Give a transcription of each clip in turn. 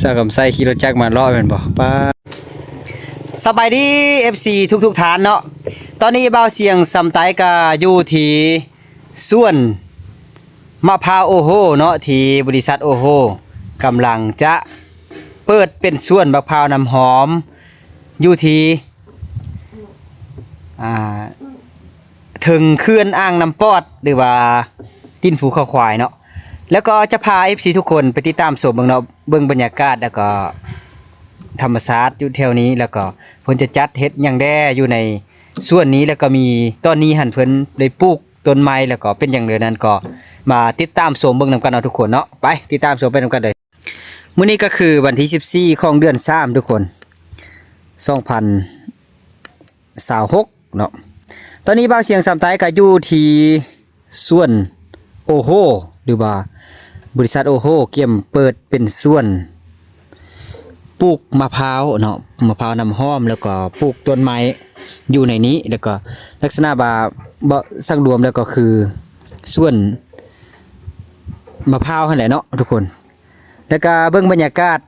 ຕາຄຳໄຊຂີ່ລົດຈັກມາເລາະແມ່ນບໍ່? ປ້າ ສະບາຍດີ ເອັຟຊີ ທຸກໆທ່ານເນາະ. ຕອນນີ້ບ່າວສຽງຊຳໃຕ້ກໍຢູ່ທີ່ສວນມະພ້າວໂອໂຮເນາະ ທີ່ບໍລິສັດໂອໂຮກຳລັງຈະເປີດເປັນສວນມະພ້າວນ້ຳຫອມ ຢູ່ທີ່ ອ່າ ເທິງເຂື່ອນອ່າງນ້ຳປອດ ຫຼືວ່າຕີນພູເຂົາຄວາຍເນາະ. ແລ້ວກໍຈະພາ ເອັຟຊີ ທຸກຄົນໄປຕິດຕາມຊົມເບິ່ງເນາະ ເບິ່ງບັນຍາກາດ ແລ້ວກໍທຳມະຊາດຢູ່ແຖວນີ້ ແລ້ວກໍເພິ່ນຈະຈັດເຮັດຫຍັງແດ່ຢູ່ໃນສວນນີ້. ແລ້ວກໍມີຕອນນີ້ຫັ້ນເພິ່ນໄດ້ປູກຕົ້ນໄມ້ ແລ້ວກໍເປັນຫຍັງແນວນັ້ນ ກໍມາຕິດຕາມຊົມເບິ່ງນຳກັນເນາະທຸກຄົນເນາະ. ໄປຕິດຕາມຊົມໄປນຳກັນເລີຍ. ມື້ນີ້ກໍຄືວັນທີສິບສີ່ຂອງເດືອນສາມ ທຸກຄົນ ສອງພັນຊາວຫົກເນາະ. ຕອນນີ້ບ່າວສຽງຊຳໃຕ້ກໍຢູ່ທີ່ສວນໂອໂຮ ຫຼືວ່າບໍລິສັດໂອໂຮກຽມເປີດເປັນສວນປູກມະພ້າວເນາະ ມະພ້າວນ້ຳຫອມ ແລ້ວກໍປູກຕົ້ນໄມ້ຢູ່ໃນນີ້ ແລ້ວກໍລັກສະນະວ່າ ບໍ່ ສັງລວມແລ້ວກໍຄືສວນມະພ້າວຫັ້ນແຫຼະເນາະທຸກຄົນ. ແລ້ວກະເບິ່ງບັນຍາກາດ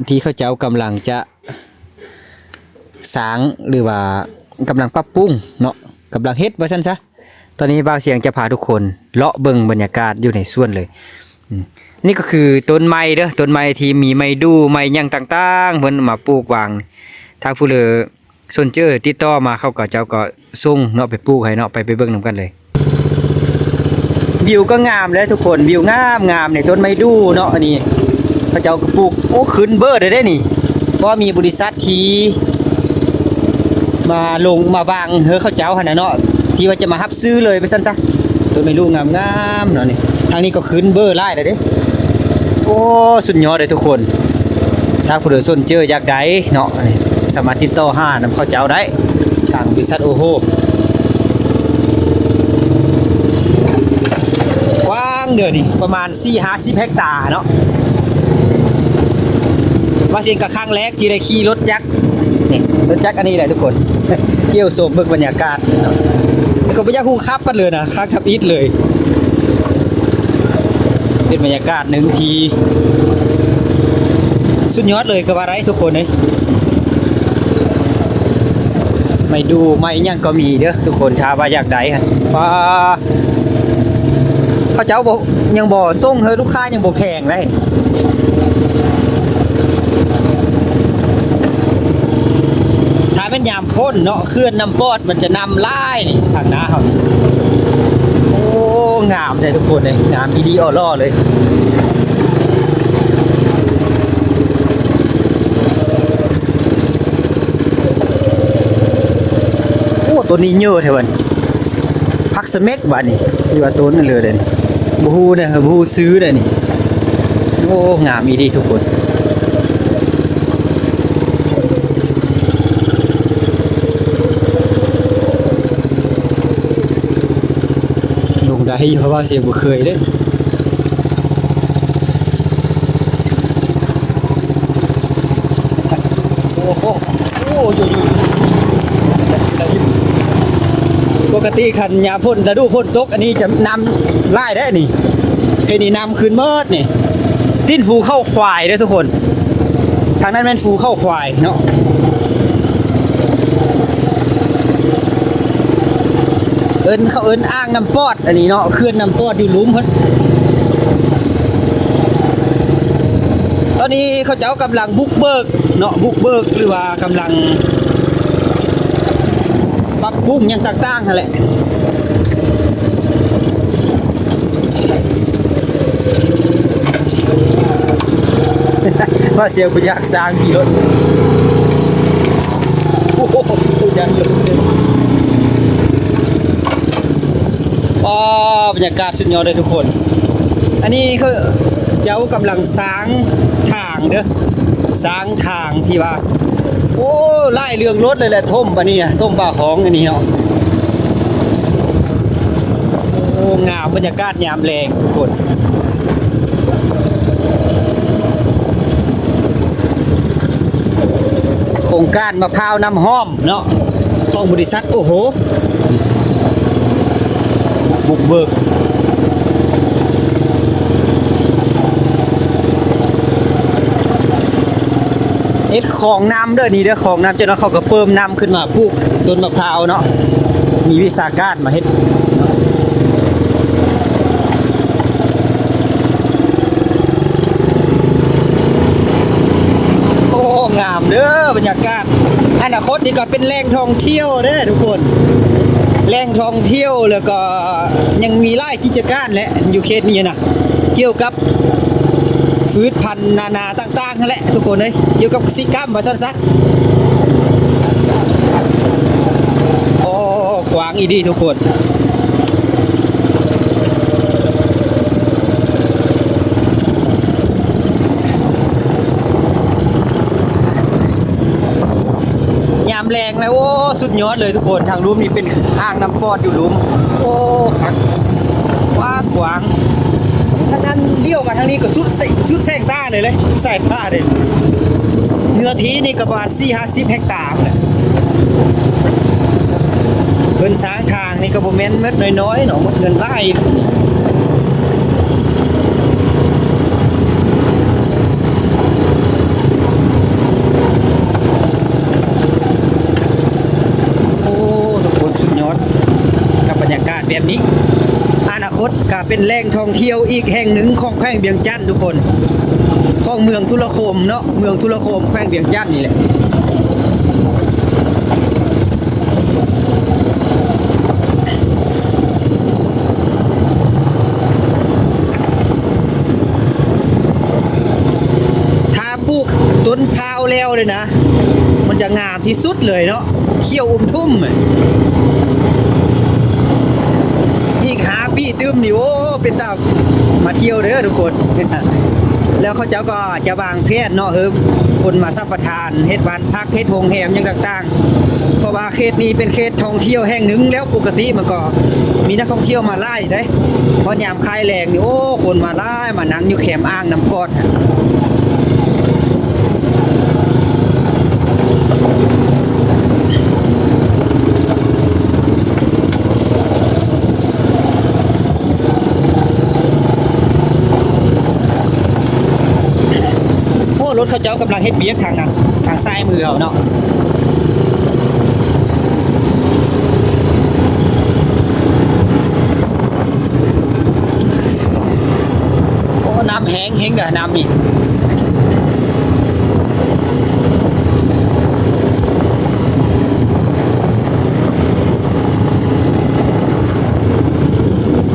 ທີ່ເຂົາເຈົ້າກຳລັງຈະສ້າງ ຫຼືວ່າກຳລັງປັບປຸງເນາະ ກຳລັງເຮັດວ່າຊັ້ນຊະ. ຕອນນີ້ບ່າວສຽງຈະພາທຸກຄົນເລາະເບິ່ງບັນຍາກາດຢູ່ໃນສວນເລີຍ. ອືມ ນີ້ກໍຄືຕົ້ນໄມ້ເດີ ຕົ້ນໄມ້ທີ່ມີໄມ້ດູ່ ໄມ້ຫຍັງຕ່າງໆ ເພິ່ນມາປູກວາງ. ທາງຜູ້ເລີ ສົນເຈີຕິດຕໍ່ມາ ເຂົາກໍ ເຈົ້າກໍສົ່ງເນາະ ໄປປູກໃຫ້ເນາະ. ໄປ ໄປເບິ່ງນຳກັນເລີຍ. ວິວກໍງາມເດ້ທຸກຄົນ ວິວງາມໆ ນີ້ ຕົ້ນໄມ້ດູ່ເນາະ. ອັນນີ້ເຂົາເຈົ້າກໍປູກ ໂອ້ ຂຶ້ນເບີເດ້ນີ້ ເພາະມີບໍລິສັດທີ່ມາລົງມາວາງເຮືອເຂົາເຈົ້າຫັ້ນນະເນາະ ທີ່ວ່າຈະມາຮັບຊື້ເລີຍວ່າຊັ້ນຊະ. ຕົ້ນໄມ້ດູ່ງາມໆ ເນາະນີ້. ທາງນີ້ກໍຂຶ້ນເບີຫຼາຍແລ້ວເດ້. ໂອ້ ສຸດຍອດເດ້ທຸກຄົນ. ຖ້າຜູ້ໃດສົນເຈີຢາກໄດ້ເນາະ ອັນນີ້ສາມາດຕິດຕໍ່ຫານຳເຂົາເຈົ້າໄດ້ ທາງບໍລິສັດໂອໂຮ. ກວ້າງເດີນີ້ ປະມານສີ່ຫ້າສິບເຮັກຕາເນາະ. ວ່າຊິກໍຄັ້ງແລກທີ່ໄດ້ຂີ່ລົດຈັກ ນີ້ ລົດຈັກອັນນີ້ແຫຼະທຸກຄົນ ທ່ຽວຊົມເບິ່ງບັນຍາກາດເນາະ. ແຕ່ກໍບໍ່ຢາກຮູ້ຂັບປານເລີຍນະ ຄັ້ງທຳອິດເລີຍ. ເປັນບັນຍາກາດໜຶ່ງທີ່ສຸດຍອດເລີຍກໍວ່າໄດ້ທຸກຄົນເອີຍ. ໄມ້ດູ່ໄມ້ຫຍັງກໍມີເດີທຸກຄົນ ຖ້າວ່າຢາກໄດ້ຫັ້ນ. ປາ ເຂົາເຈົ້າບໍ່ ຍັງບໍ່ສົ່ງເຮີລູກຄ້າ ຍັງບໍ່ແພງເດ້. ຖ້າແມ່ນຍາມຝົນເນາະ ເຂື່ອນນ້ຳປອດມັນຈະນ້ຳຫຼາຍນີ້ ທາງໜ້າເຮົານີ້. ໂອ້ ງາມແທ້ທຸກຄົນເອີຍ ງາມອີ່ຫຼີອໍຫຼໍ່ເລີຍ. ໂອ້ ໂຕນີ້ເຍີະແທ້ບັດນີ້ ຜັກສະເໝັກບັດນີ້ ຫຼືວ່າໂຕນັ້ນເລີຍເດນີ້ ບໍ່ຮູ້ເດີ ບໍ່ຮູ້ຊື່ເດນີ້. ໂອ້ ງາມອີ່ຫຼີທຸກຄົນ. ລົງໄດ້ຢູ່ ເພາະວ່າສຽງບໍ່ເຄີຍເດ້. ໂອ້ໂຫ ໂອ້ ຢູ່ໆ ປົກກະຕິຄັນຍາມຝົນ ລະດູຝົນຕົກ ອັນນີ້ຈະນ້ຳຫຼາຍເດ້ນີ້. ເຂດນີ້ນ້ຳຂຶ້ນໝົດນີ້ ຕີນພູເຂົາຄວາຍເດ້ທຸກຄົນ. ທາງນັ້ນແມ່ນພູເຂົາຄວາຍເນາະ ເອີ້ນ ເຂົາເອີ້ນອ່າງນ້ຳປອດ ອັນນີ້ເນາະ ເຂື່ອນນ້ຳປອດຢູ່ລຸ່ມເພິ່ນ. ຕອນນີ້ເຂົາເຈົ້າກຳລັງບຸກເບີກເນາະ ບຸກເບີກ ຫຼືວ່າກຳລັງປັບປຸງຫຍັງຕ່າງໆຫັ້ນແຫຼະ. ວ່າສຽງບໍ່ຢາກສ້າງຂີ່ລົດ ໂອ້ໂຫ ບໍ່ຢາກລົດເລີຍ. ອໍ ບັນຍາກາດສຸດຍອດເລີຍທຸກຄົນ. ອັນນີ້ເຂົາເຈົ້າກຳລັງສ້າງທາງເດີ ສ້າງທາງທີ່ວ່າ ໂອ້ ຫຼາຍເລື່ອງລົດເລີຍແຫຼະ ຖົມອັນນີ້ນະ ຖົມຝາຫ້ອງອັນນີ້ເນາະ. ໂອ້ ງາມບັນຍາກາດຍາມແລງທຸກຄົນ. ໂຄງການມະພ້າວນ້ຳຫອມເນາະ ຂອງບໍລິສັດໂອໂຮ ບຸກເບີກ. ເຮັດຂອງນ້ຳເດີ ນີ້ເດີ ຂອງນ້ຳ ເຈົ້າໜ້ອຍເຂົາກໍເພີ່ມນ້ຳຂຶ້ນມາປູກຕົ້ນມະພ້າວເນາະ ມີວິຊາການມາເຮັດ. ໂອ້ ງາມເດີບັນຍາກາດ ອະນາຄົດນີ້ກໍເປັນແຫຼ່ງທ່ອງທ່ຽວເດ້ທຸກຄົນ ແຫຼ່ງທ່ອງທ່ຽວ ແລ້ວກໍຍັງມີຫຼາຍກິດຈະການແຫຼະ ຢູ່ເຂດນີ້ນະ ກ່ຽວກັບພືດພັນນານາຕ່າງໆຫັ້ນແຫຼະທຸກຄົນເອີຍ ກ່ຽວກັບກະສິກຳວ່າຊັ້ນຊະ. ໂອ້ ກວ້າງອີ່ຫຼີທຸກຄົນ. ຍາມແລງນະ ໂອ້ ສຸດຍອດເລີຍທຸກຄົນ ທາງລຸ່ມນີ້ເປັນອ່າງນ້ຳປອດຢູ່ລຸ່ມ ໂອ້ ຄັກ ກວ້າງ ກວ້າງ ທາງນັ້ນລ້ຽວມາທາງນີ້ກໍສຸດ ສຸດແສງຕາເລີຍ ສຸດສາຍຕາເລີຍ ເນື້ອທີ່ນີ້ກໍປະມານສີ່ຫ້າສິບເຮັກຕາພຸ້ນແຫຼະ ເພິ່ນສ້າງທາງນີ້ກໍບໍ່ແມ່ນໝົດນ້ອຍໆເນາະ ໝົດເງິນຫຼາຍ. ໂອ້ ທຸກຄົນ ສຸດຍອດກັບບັນຍາກາດແບບນີ້ ອະນາຄົດກະເປັນແຫຼ່ງທ່ອງທ່ຽວອີກແຫ່ງໜຶ່ງຂອງແຂວງວຽງຈັນທຸກຄົນ ຂອງເມືອງທຸລະຄົມເນາະ ເມືອງທຸລະຄົມ ແຂວງວຽງຈັນນີ້ແຫຼະ. ຖ້າປູກຕົ້ນພ້າວແລ້ວເລີຍນະ ມັນຈະງາມທີ່ສຸດເລີຍເນາະ ຂຽວອຸ່ມທຸ່ມ ອີກຫ້າປີຕື່ມນີ້ ໂອ້ ເປັນຕາມາທ່ຽວເດີທຸກຄົນ ແລ້ວເຂົາເຈົ້າກໍຈະວາງແຜນເນາະ ເອີ ຄົນມາສຳປະທານ ເຮັດບ້ານພັກ ເຮັດໂຮງແຮມຫຍັງຕ່າງໆ ເພາະວ່າເຂດນີ້ເປັນເຂດທ່ອງທ່ຽວແຫ່ງໜຶ່ງ ແລ້ວປົກກະຕິມັນກໍມີນັກທ່ອງທ່ຽວມາຫຼາຍເດ້ ຮອດຍາມຄ້າຍແລງນີ້ ໂອ້ ຄົນມາຫຼາຍ ມານັ່ງຢູ່ແຄມອ່າງນ້ຳປອດ. ໂອ້ ລົດເຂົາເຈົ້າກຳລັງເຮັດວຽກທາງນັ້ນ ທາງຊ້າຍມືເຮົາເນາະ. ໂອ້ ນ້ຳແຮງເຮັງເດີ ນ້ຳນີ້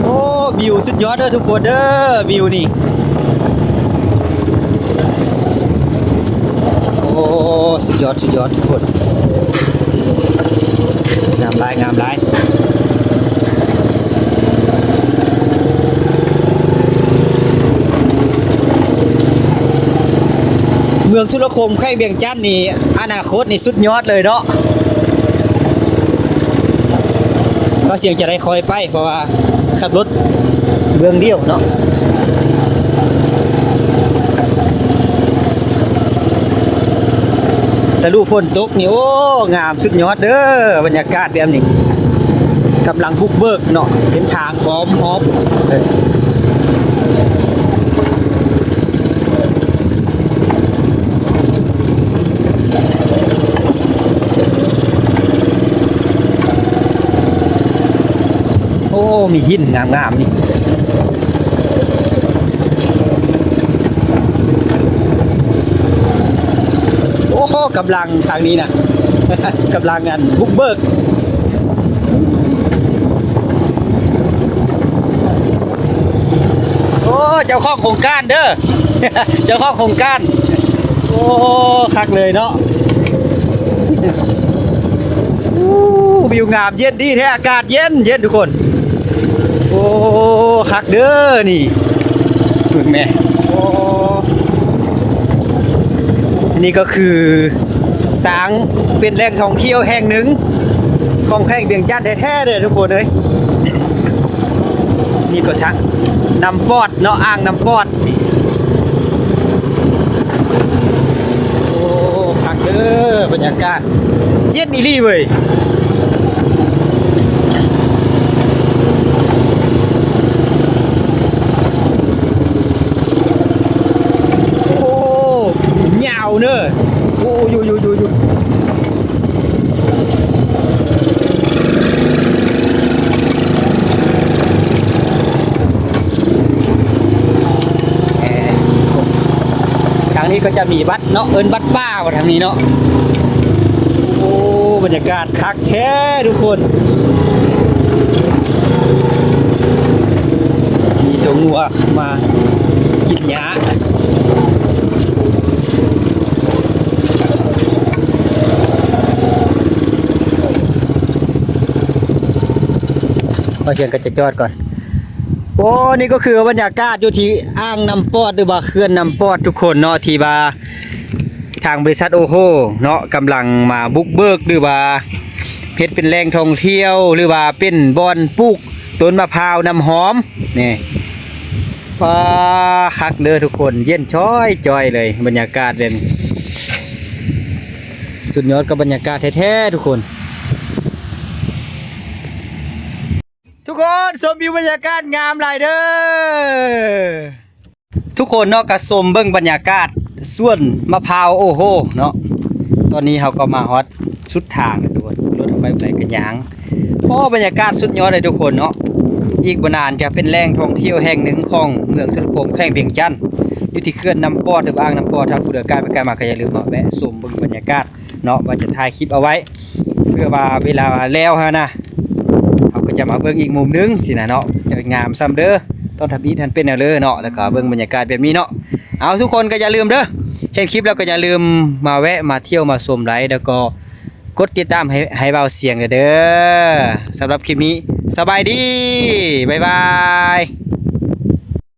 ໂອ້ ວິວສຸດຍອດເດີທຸກຄົນເດີ ວິວນີ້ ໂອ້ ສຸດຍອດ ສຸດຍອດທຸກຄົນ ງາມຫຼາຍ ງາມຫຼາຍ. ເມືອງທຸລະຄົມ ແຂວງວຽງຈັນນີ້ ອະນາຄົດນີ້ສຸດຍອດເລີຍເນາະ ວ່າສຽງຈະໄດ້ຄ່ອຍໄປ ເພາະວ່າຂັບລົດເບື້ອງດຽວເນາະ. ລະດູຝົນຕົກນີ້ ໂອ້ ງາມສຸດຍອດເດີ ບັນຍາກາດແບບນີ້ ກຳລັງບຸກເບີກເນາະ ເສັ້ນທາງອ້ອມຮອບ. ໂອ້ ມີຫີນງາມໆນີ້ ໂອ້ ກຳລັງທາງນີ້ນະ ກຳລັງອັນບຸກເບີກ. ໂອ້ ເຈົ້າຂອງໂຄງການເດີ ເຈົ້າຂອງໂຄງການ ໂອ້ ຄັກເລີຍເນາະ. ໂອ້ ວິວງາມ ເຢັນດີແທ້ ອາກາດເຢັນ ເຢັນທຸກຄົນ. ໂອ້ ຄັກເດີນີ້ ເບິ່ງແມ້ ໂອ້ ອັນນີ້ກໍຄື ສ້າງເປັນແຫຼ່ງທ່ອງທ່ຽວແຫ່ງໜຶ່ງຂອງແຂວງວຽງຈັນແທ້ໆເດີທຸກຄົນເອີຍ. ນີ້ກໍທາງນ້ຳປອດເນາະ ອ່າງນ້ຳປອດ. ໂອ້ ຄັກເດີ ບັນຍາກາດເຢັນອີ່ຫຼີເວີຍ. ໂອ້ ຍາວເນີ ໂອ້ ອັນນີ້ກໍຈະມີວັດເນາະ ເອີ້ນວັດປ່າວ່າທາງນີ້ເນາະ. ໂອ້ ບັນຍາກາດຄັກແທ້ທຸກຄົນ ມີຕົວງົວມາກິນຫຍ້າ. ບໍ່ສຽງກໍຈະຈອດກ່ອນ. ໂອ້ ນີ້ກໍຄືບັນຍາກາດຢູ່ທີ່ອ່າງນ້ຳປອດ ຫຼືວ່າເຂື່ອນນ້ຳປອດທຸກຄົນເນາະ ທີ່ວ່າທາງບໍລິສັດໂອໂຮເນາະ ກຳລັງມາບຸກເບີກ ຫຼືວ່າເຮັດເປັນແຫຼ່ງທ່ອງທ່ຽວ ຫຼືວ່າເປັນບ່ອນປູກຕົ້ນມະພ້າວນ້ຳຫອມນີ້. ວ້າ ຄັກເດີທຸກຄົນ ເຢັນຈ້ອຍໆເລີຍ ບັນຍາກາດແບບນີ້ ສຸດຍອດກັບບັນຍາກາດແທ້ໆທຸກຄົນ. ທຸກຄົນຊົມວິວບັນຍາກາດງາມຫຼາຍເດີ ທຸກຄົນເນາະ. ກໍຊົມເບິ່ງບັນຍາກາດສວນມະພ້າວໂອໂຮເນາະ. ຕອນນີ້ເຮົາກໍມາຮອດສຸດທາງແລ້ວທຸກຄົນ ລົດໄປໄປກໍຍ່າງ. ໂອ້ ບັນຍາກາດສຸດຍອດເລີຍທຸກຄົນເນາະ. ອີກບໍ່ນານຈະເປັນແຫຼ່ງທ່ອງທ່ຽວແຫ່ງໜຶ່ງຂອງເມືອງທຸລະຄົມ ແຂວງວຽງຈັນ ຢູ່ທີ່ເຂື່ອນນ້ຳປອດ ຫຼືອ່າງນ້ຳປອດ. ຖ້າຜູ້ໃດໃກ້ໄປໃກ້ມາກໍຢ່າລືມເນາະ ແວະຊົມເບິ່ງບັນຍາກາດເນາະ ວ່າຈະຖ່າຍຄລິບເອົາໄວ້ ເພື່ອວ່າເວລາແລ້ວຫັ້ນນະ ເຮົາກໍຈະມາເບິ່ງອີກມຸມໜຶ່ງຊີ້ນະເນາະ ຈະງາມສ່ຳເດີ. ຕ້ອງທຳອິດຫັ້ນເປັນແນວເລີເນາະ ແລ້ວກໍເບິ່ງບັນຍາກາດແບບນີ້ເນາະ. ເອົາ ທຸກຄົນກໍຢ່າລືມເດີ ເຫັນຄລິບແລ້ວກໍຢ່າລືມມາແວະມາທ່ຽວມາຊົມໄດ້ ແລ້ວກໍກົດຕິດຕາມໃຫ້ ໃຫ້ບ່າວສຽງເດີ. ສຳລັບຄລິບນີ້ ສະບາຍດີ ບາຍບາຍ.